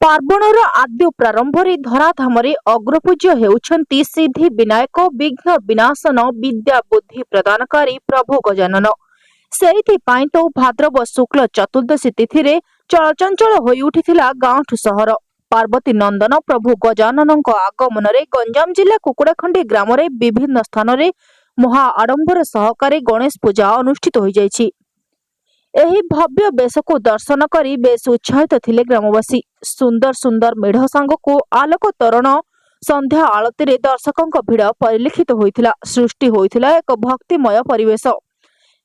ପାର୍ବଣର ଆଦ୍ୟ ପ୍ରାରମ୍ଭରେ ଧରାଧାମରେ ଅଗ୍ରପୂଜ୍ୟ ହେଉଛନ୍ତି ସିଦ୍ଧି ବିନାୟକ, ବିଘ୍ନ ବିନାଶନ, ବିଦ୍ୟା ବୁଦ୍ଧି ପ୍ରଦାନକାରୀ ପ୍ରଭୁ ଗଜାନନ। ସେଇଥିପାଇଁ ତ ଭାଦ୍ରବ ଶୁକ୍ଳ ଚତୁର୍ଦ୍ଦଶୀ ତିଥିରେ ଚଳଚଞ୍ଚଳ ହୋଇଉଠିଥିଲା ଗାଁଠୁ ସହର। ପାର୍ବତୀ ନନ୍ଦନ ପ୍ରଭୁ ଗଜାନନଙ୍କ ଆଗମନରେ ଗଞ୍ଜାମ ଜିଲ୍ଲା କୁକୁଡ଼ାଖଣ୍ଡି ଗ୍ରାମରେ ବିଭିନ୍ନ ସ୍ଥାନରେ ମହା ଆଡମ୍ବର ସହକାରେ ଗଣେଶ ପୂଜା ଅନୁଷ୍ଠିତ ହୋଇଯାଇଛି। ଏହି ଭବ୍ୟ ବେଶକୁ ଦର୍ଶନ କରି ବେଶ ଉତ୍ସାହିତ ଥିଲେ ଗ୍ରାମବାସୀ। ସୁନ୍ଦର ସୁନ୍ଦର ମେଢ ସାଙ୍ଗକୁ ଆଲୋକ ତୋରଣ, ସନ୍ଧ୍ୟା ଆଳତୀରେ ଦର୍ଶକଙ୍କ ଭିଡ଼ ପରିଲକ୍ଷିତ ହୋଇଥିଲା। ସୃଷ୍ଟି ହୋଇଥିଲା ଏକ ଭକ୍ତିମୟ ପରିବେଶ।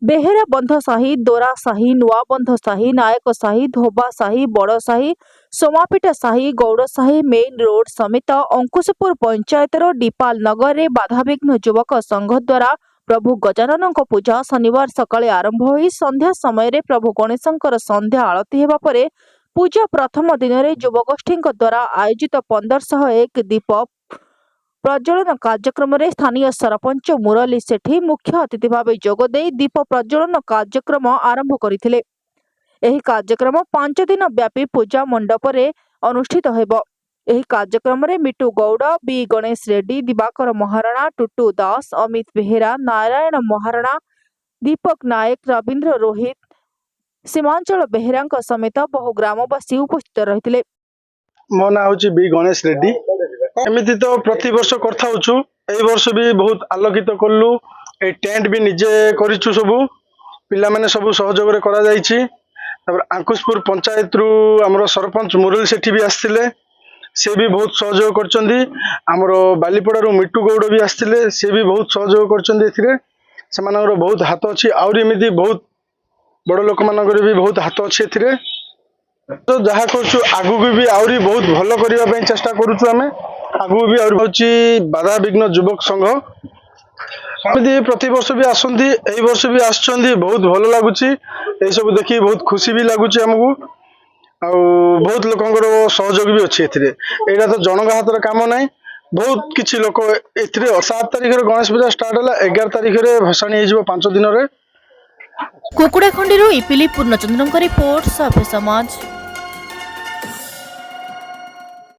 ବେହେରା ବନ୍ଧ ସାହି, ଦୋରା ସାହି, ନୂଆବନ୍ଧ ସାହି, ନାୟକ ସାହି, ଧୋବା ସାହି, ବଡ଼ ସାହି, ସୋମାପିଟା ସାହି, ଗୌଡ଼ ସାହି, ମେନ୍ ରୋଡ ସମେତ ଅଙ୍କୁଶପୁର ପଞ୍ଚାୟତର ଡିପାଲ ନଗରରେ ବାଧାବିଘ୍ନ ଯୁବକ ସଂଘ ଦ୍ୱାରା ପ୍ରଭୁ ଗଜାନନଙ୍କ ପୂଜା ଶନିବାର ସକାଳେ ଆରମ୍ଭ ହୋଇ ସନ୍ଧ୍ୟା ସମୟରେ ପ୍ରଭୁ ଗଣେଶଙ୍କର ସନ୍ଧ୍ୟା ଆଳତୀ ହେବା ପରେ ପୂଜା ପ୍ରଥମ ଦିନରେ ଯୁବଗୋଷ୍ଠୀଙ୍କ ଦ୍ୱାରା ଆୟୋଜିତ 1501 ଦୀପ ପ୍ରଜ୍ୱଳନ କାର୍ଯ୍ୟକ୍ରମରେ ସ୍ଥାନୀୟ ସରପଞ୍ଚ ମୁରଲୀ ସେଠୀ ମୁଖ୍ୟ ଅତିଥି ଭାବେ ଯୋଗଦେଇ ଦୀପ ପ୍ରଜ୍ୱଳନ କାର୍ଯ୍ୟକ୍ରମ ଆରମ୍ଭ କରିଥିଲେ। ଏହି କାର୍ଯ୍ୟକ୍ରମ 5 ଦିନ ବ୍ୟାପୀ ପୂଜା ମଣ୍ଡପରେ ଅନୁଷ୍ଠିତ ହେବ। ଏହି କାର୍ଯ୍ୟକ୍ରମରେ ମିଟୁ ଗୌଡ଼, ବି ଗଣେଶ ରେଡ୍ଡି, ଦିବାକର ମହାରଣା, ଟୁଟୁ ଦାସ, ଅମିତ ବେହେରା, ନାରାୟଣ ମହାରଣା, ଦୀପକ ନାୟକ, ରବୀନ୍ଦ୍ର ରୋହିତ, ସୀମାଞ୍ଚଳ ବେହେରାଙ୍କ ସମେତ ବହୁ ଗ୍ରାମବାସୀ ଉପସ୍ଥିତ ରହିଥିଲେ। ମୋ ନାଁ ହଉଛି ବି ଗଣେଶ ରେଡ୍ଡି। ଏମିତି ତ ପ୍ରତିବର୍ଷ କରିଥାଉଛୁ, ଏଇ ବର୍ଷ ବି ବହୁତ ଆଲୋକିତ କଲୁ। ଏଇ ଟେଣ୍ଟ ବି ନିଜେ କରିଛୁ, ସବୁ ପିଲାମାନେ ସବୁ ସହଯୋଗରେ କରାଯାଇଛି। ତାପରେ ଆଙ୍କୁଶପୁର ପଞ୍ଚାୟତରୁ ଆମର ସରପଞ୍ଚ ମୁରଲୀ ସେଠୀ ବି ଆସିଥିଲେ, ସେ ବି ବହୁତ ସହଯୋଗ କରିଛନ୍ତି। ଆମର ବାଲିପଡ଼ାରୁ ମିଟୁ ଗୌଡ଼ ବି ଆସିଥିଲେ, ସେ ବି ବହୁତ ସହଯୋଗ କରିଛନ୍ତି। ଏଥିରେ ସେମାନଙ୍କର ବହୁତ ହାତ ଅଛି। ଆହୁରି ଏମିତି ବହୁତ ବଡ଼ ଲୋକମାନଙ୍କର ବି ବହୁତ ହାତ ଅଛି ଏଥିରେ। ତ ଯାହା କରୁଛୁ, ଆଗକୁ ବି ଆହୁରି ବହୁତ ଭଲ କରିବା ପାଇଁ ଚେଷ୍ଟା କରୁଛୁ ଆମେ। ଆଗକୁ ବି ଆହୁରି ହଉଛି ବାଧାବିଘ୍ନ ଯୁବକ ସଂଘ। ଏମିତି ପ୍ରତିବର୍ଷ ବି ଆସନ୍ତି, ଏଇ ବର୍ଷ ବି ଆସିଛନ୍ତି। ବହୁତ ଭଲ ଲାଗୁଛି ଏଇସବୁ ଦେଖି, ବହୁତ ଖୁସି ବି ଲାଗୁଛି ଆମକୁ। ଆଉ ବହୁତ ଲୋକଙ୍କର ସହଯୋଗ ବି ଅଛି ଏଥିରେ। ଏଇଟା ତ ଜଣଙ୍କ ହାତରେ କାମ ନାହିଁ, ବହୁତ କିଛି ଲୋକ ଏଥିରେ। 7 ତାରିଖରେ ଗଣେଶ ପୂଜା ଷ୍ଟାର୍ଟ ହେଲା, 11 ତାରିଖରେ ଭସାଣି ହେଇଯିବ 5 ଦିନରେ। କୁକୁଡ଼ାଖଣ୍ଡିରୁ ଇପିଲି ପୂର୍ଣ୍ଣଚନ୍ଦ୍ରଙ୍କ ରିପୋର୍ଟ, ସଭ୍ୟ ସମାଜ।